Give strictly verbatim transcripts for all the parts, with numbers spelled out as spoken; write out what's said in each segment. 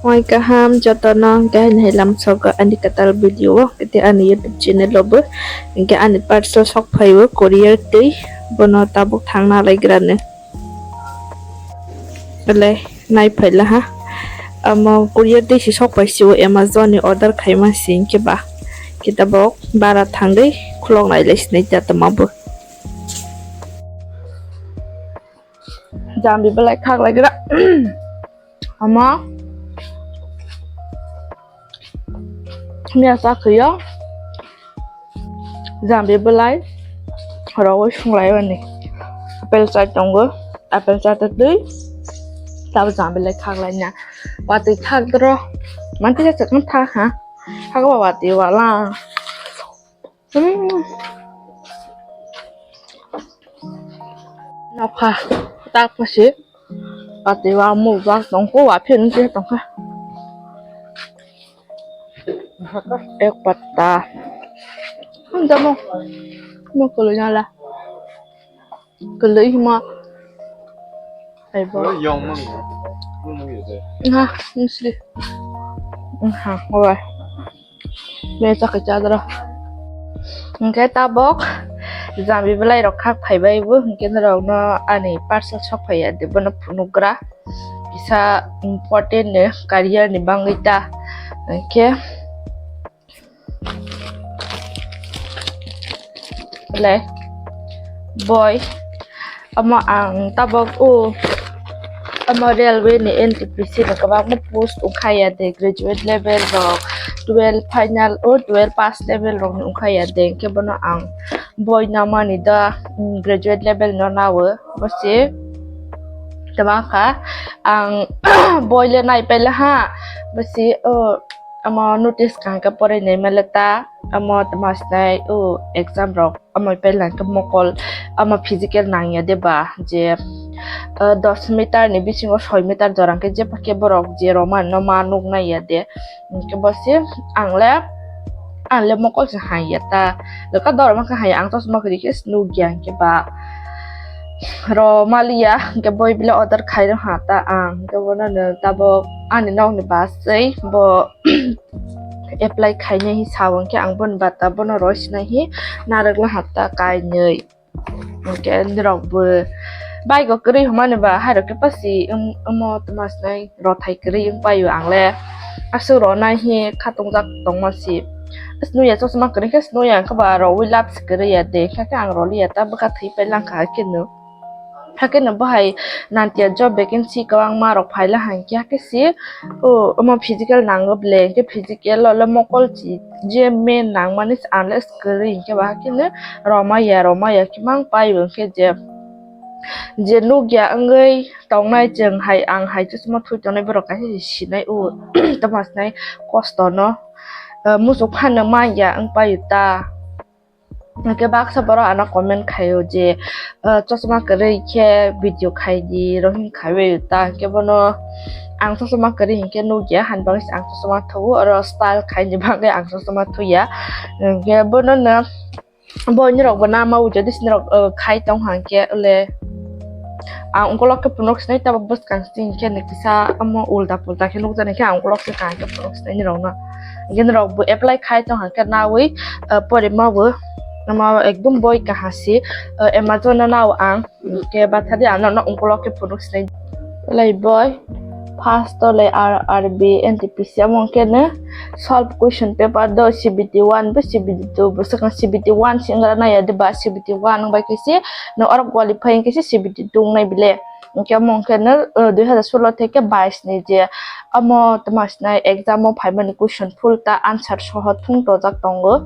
Moi kaham jotono hwnkhe haino hai lamsogo ani kwtal video o, tei ani YouTube channel o bo hwnkhe ani parcel sok phaibo courier twi, bono tabuk thangna laigrani. Belai nai phaila ha. Amo courier twi si sok phai si o, Amazon ni order khaima si hwnkhe ba. Khe tabuk bara thangwi khulok nai lai sinai ta tama bo. Jambi belai khak lai gra. Ama miya sa khuyo. Jambi belai rawi sunglai mani. Apple chai tongo. Apple chai ta twi. Tabo jambi lai khak lai na. Watwi thak dro. Manti sa chakang thak ha. Thak ba watwi wala. Hmm. Nokha tak pasi. Pati wa mu wa tongko wa phin ke tongkha. Ek patta. Handa mo. Mo kolo nyala. Kolo hima. Ai bo. Yong mang. Mo mo yese. Nga, musli. Nga, wa. Mesa kachadra. Hwnkhe tabok jambi belai rok khak phaibai bo, hwnkhe norokno ani parcel sok phaiya de, bono phunugra kisa important ni career ni bangwi ta. Hwnkhe le boy. Omo ang tabok o, omo railway ni N T P C ni kwbangma post wngkha ya de, graduate level rok, twelve final o, twelve pass level rok ni wngkha ya de, hwnkhe bono ang boi namani da, mm, graduate level no nawo, bosi tama kha ang boi le nai paila ha, bosi o, omo notice kaham khe porai nai male ta, omo tama sinai o exam rok. Omo pailai khe mokol, omo physical nangya de ba, je, ah, dos meter ni bisingo soi meter jora hwnkhe jeba khe borok je romano ma nuk nai ya de. Hwnkhe bo se ang le, ang le mokol se hai ya ta. Leka dorma khe hai ya, ang chosma kwrwi khe se nuk ya hwnkhe ba. Ro maliya, hwnkhe boi bile order khai rw ha ta ang. Hwnkhe bono no tabok ani nok ni bus se bo apply khainai hi sao, hwnkhe ang boni bata bono roi sinai hi narwk laha ta kainwi. Hwnkhe nirok bo bike o kwrwi hwnmani ba, hairok khe pasi wng-, wngmo tma sinai rothai kwrwi wng paio ang le. Aswk ronai hi khatungjak tongma si. Aswk nuya chosma kwrwi khe se nuya, hwnkhe ba rowi lab se kwrwi ya de, hwnkhe ang roliya ta bwkha thwi pai langkha haikhe no. Hakhe no bo hai nantiya job vacancy kwbangma rok phaila haikhe, hakhe se, o, omo physical nango ble, hinkhe physical o le mokol si je main nangmani se, ang le se kwrwi hinkhe ba hakhe no romaya, romaya khe mang pai bo hinkhe je, je nukya wngwi tongnai chwng hai, ang hai chosma thui tongnai borok kaisa se sinai o, tamo sinai kosto no, o, muchuk phano manya wng paio ta. Hwnkhe baksa borok ano comment khaio je, ah, chosma kwrwi khe video khai di, rohing khaiwi ta, hwnkhe bono ang chosma kwrwi hinkhe nukya, hani bagwi se ang chosma thuo, oro style khaini bagwi ang chosma thuya. Hwnkhe bono no boini rok bo nama o, jodi sini rok, ah, khai tong hwnkhe le. Ang ukolok khe phunuk sinai, tabok bwskang sini khe ni kisa omo ulta pulta khe nukjani khe ang ukolok khe kaham khe phunuk sinai nirok no. Hwnkhe nirok bo apply khai tong hwnkhe nawi, ah, porima bo ama ekdum boi kaham si, ah, Amazon no nao ang. Hwnkhe bathadi ang no ukolok khe phunuk sinai. Lai boi first o lai R R B N T P C, omo hwnkhe no solve question paper do C B T one bo C B T two bo swkang C B T one se wngna nai ya de ba, C B T one wngbai khe se no oro qualify hwnkhe se C B T two wngnai bile. Hwnkhe omo hwnkhe no, o, dui hazar solo theke bais ni je omo tma sinai exam o phaimani question full ta answer soho thung tojak tongo.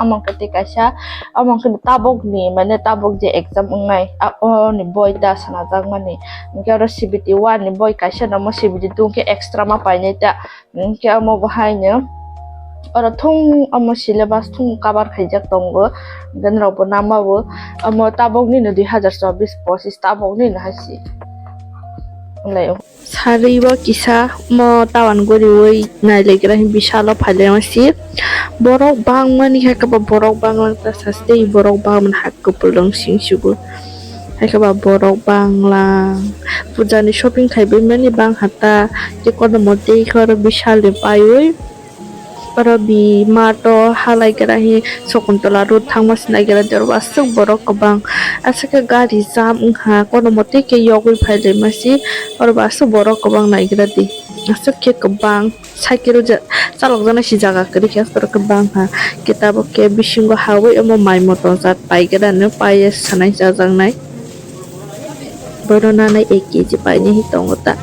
Omo hwnkhe tei kaisa, omo hwnkhe tabok ni, mane tabok je exam wngnai, a, o ni boi ta sanajakmani. Hwnkhe oro C B T one ni boi kaisa no, omo C B T two hwnkhe extra ma painai ta. Hwnkhe omo bo haino oro thung omo syllabus thung cover khaijak tongo. Hwnkhe norok bo nama bo omo tabok nini dui hazar chobbish pochis tabok nini hai se. Wnglaio. Saribo kisa mo tawan guriwi nailegra hin bisalo phailaima si. Borok bangmani hai khe bo borok banglang ta saste borok bangmani hai kupulung singsugo. Hai khe ba borok banglang. Pujani shopping khaibai mani bang hata. Tei kono mote khoro bisal de paiwi. Oro bi mart o halai gra hi Sakuntala road thangma sinai gra de oro aswk borok kwbang aswk khe gari jam wngkha kono mote khe yogwi phailaima si oro bo aswk borok kwbang naigra di aswk khe kwbang cycle ja chalokjana si jaga kwrwi khe aswk borok kwbang kha khe tabuk khe bisingo hawi omo mai motongjak paigra no payas sanai chajaknai. Bono nanai ek kg painai hi tongo ta.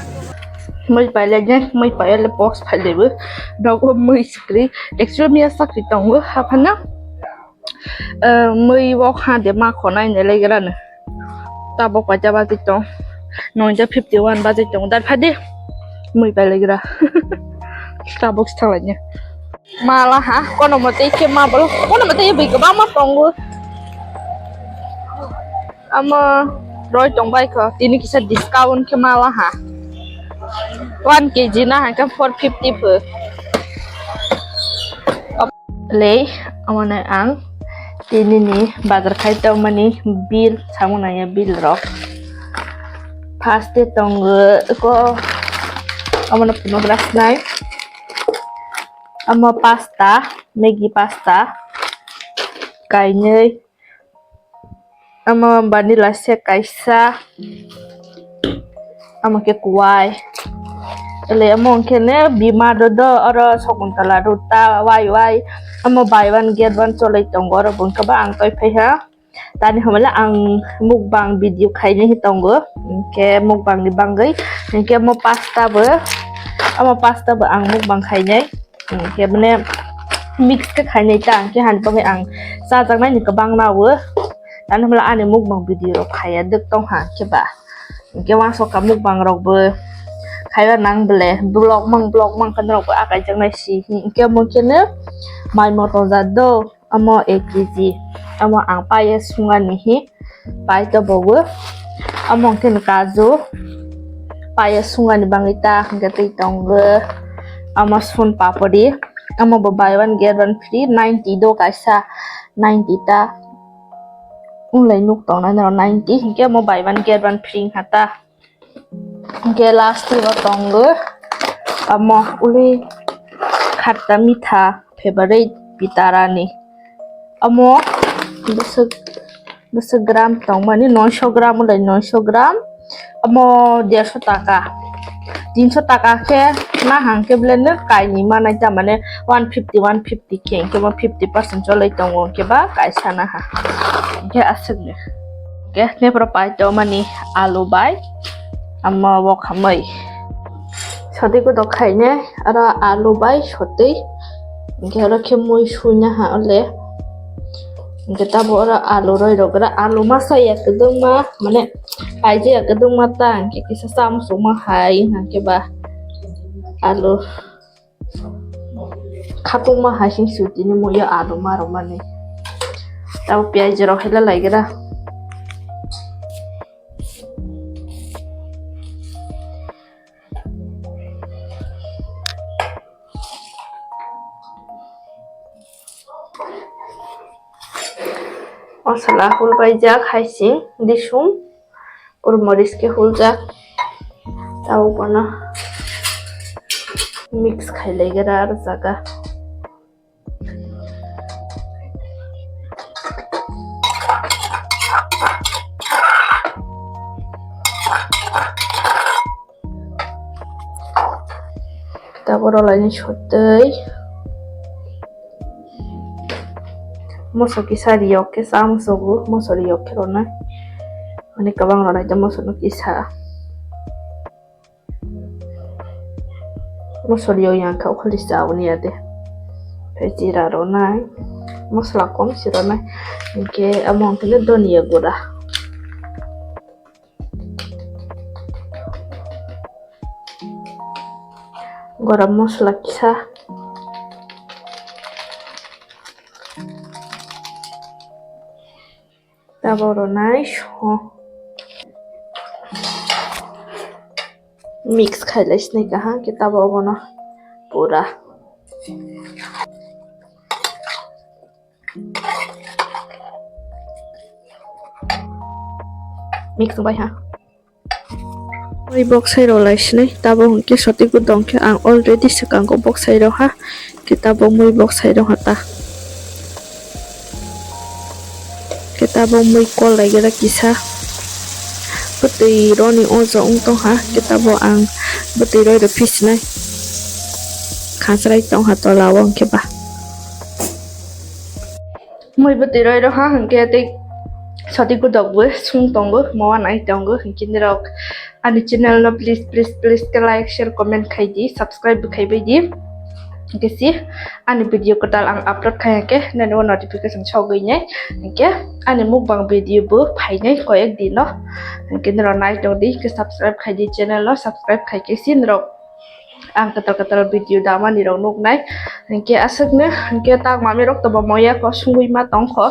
Mui pailai nai, mui paiyale box phailaibo. Nogo mui sikri. Actually miya sakri tongo haphano. Eh, mui wok ha de ma khonai ne legrano. Tabok paita baji tong. Noita fifty one baji tong. Dar phadi. Mui pailegra. Tabok sithalai ne. Mala ha, kono mote khe ma bolo, kono mote bui kwbangma tongo. Amo roi tongbai kho, tini kisa discount khe mala ha. One kg na hangkhe four fifty pho. Lei, amone ang tini ni bazar khai tongmani bill samung nangya bill rok. First e tongo ko amone puno glass nai. Amo pasta, Maggi pasta, kainwi. Amo vanilla se kaisa. Amo khe kuwai. Ele amo khe ne bima do do oro Sakuntala road ta wai wai. Amo buy one get one cholai tongo oro bo wngkha ba ang toi phai ha. Tani hamala ang mukbang video khaini hi tongo. Hingke mukbang ni bangwi hingke mo pasta bo, amo pasta bo ang mukbang khainai. Hingke mane mix khe khainai ta hingke hani bagwi ang chajaknai ni kwbang nawo. Tani hamala ani mukbang video rok khaiya dwk tong ha hingke ba. Hingke wansok ka mukbang rok bo khaiba nang bele vlog mang vlog mang khe norok bo akai jaknai si hingke mo khe no mai moto jat do. Amo ek kg. Amo ang paye sungani hi. Pai to bobo. Amo khe kaju. Paye sungani bangwi ta hingke twi tongo. Amo sun papori. Amo bo buy one get one free ninety do kaisa. Ninety ta. Unlai nuk tongnai no ninety hingke amo buy one get one free hata. Hingke last o tongo amo uli khatta mitha favorite pitarani. Amo bwswk bwswk gram tongmani noisho gram ulai noisho gram. Amo dersho taka. Tinsho taka khe nahang khe belai no kainwi manai ta mane one fifty one fifty khe hingke bo fifty percent cholai tongo hingke ba kaisa naha. Hingke aswk ni. Hingke nepro pai tongmani alu bai amo bo khamwi sotwi kodok khainai aro alu bai sotwi hingke oro khe mui suina ha ole hingke tabuk oro alu roi rok gra alu masa ya kwbangma mane paijak ya kwbangma ta hingke kisa chamusuk ma hai hingke ba alu. Khapungma hai sing sutini muiyo alu marokmani. Tabo piyaj rok hela laigra. Masala hulbaijak hai sing disum. Gurmoris khe huljak. Tabo bono mix khai lai gra aro jaga. Tabo rwlaini sotwi. Moso kisa riyok khe cha musugo, moso riyok khe rwnai. Ani kwbang rwnai tei moso no kisa. Moso riyok yang kha ukhuli cha uni ya de. Tei jira rwnai, mosola kom se rwnai. Hinkhe amo hinkhe dhoniya gura. Garam masala kisa. Tabok rwnai so. Mix khailai sinai kaham khe tabuk obono pura mix bai ha. Mui boksai rok lai sinai tabuk hwnkhe soti kudong khe ang already swkang kok boksai rok ha. Khe tabuk mui boksai rok ha ta. Khe tabuk mui kol lai gira kisa. Bwtwi roni ojo wng tong ha. Khe tabuk ang bwtwi roi rw phi sinai. Khachrai tong ha tola o hwnkhe ba. Mui bwtwi roi rw ha hwnkhe tei soti kudok bo sung tongo, moa nai tongo hwnkhe nirok. Ani channel no please, please, please khe like, share, comment khai di, subscribe bo khai bai di. Hwnkhe si ani video kwtal ang upload khai hwnkhe nini o notification sogwi nai. Hwnkhe ani mukbang video bo phainai koyek din o. Hwnkhe nirok nai tong di, hwnkhe subscribe khai di channel no, subscribe khai khe si nirok ang kwtal kwtal video damani rok nuknai. Hwnkhe aswkno hwnkhe tak mami rok tobo moya kho sungwi ma tong kho.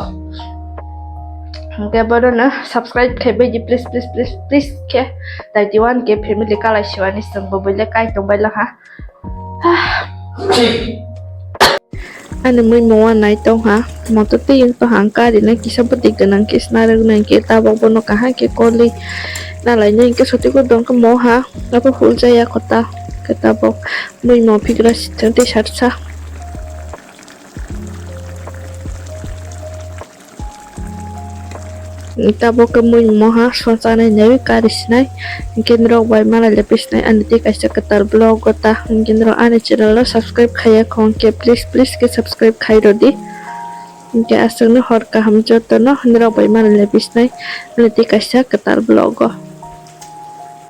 Hwnkhe bono no subscribe khai bai di please, please, please, please khe. Taichi wan khe family kalai siwani chwng bo buile kai tong bai laha. Ani mui moa nai tong ha, moto twi wng tong ha, ang kari nai kisa bwtwi gwnang khe sna rwk nai khe tabuk bono kaham khe koli nalai nai khe soti kudong khe moha abo hul jaya kho ta khe tabuk mui mo phigra sithang tei sarsa. Tabuk khe mui moha sochanai naiwi kari sinai. Hwnkhe norok bai malai lephi sinai ani tei kaisa kwtal vlog o ta. Hwnkhe norok ani channel o subscribe khaiya kho hwnkhe please, please khe subscribe khai rw di. Hwnkhe aswkno hor kaham jotono norok bai malai lephi sinai ani tei kaisa kwtal vlog o.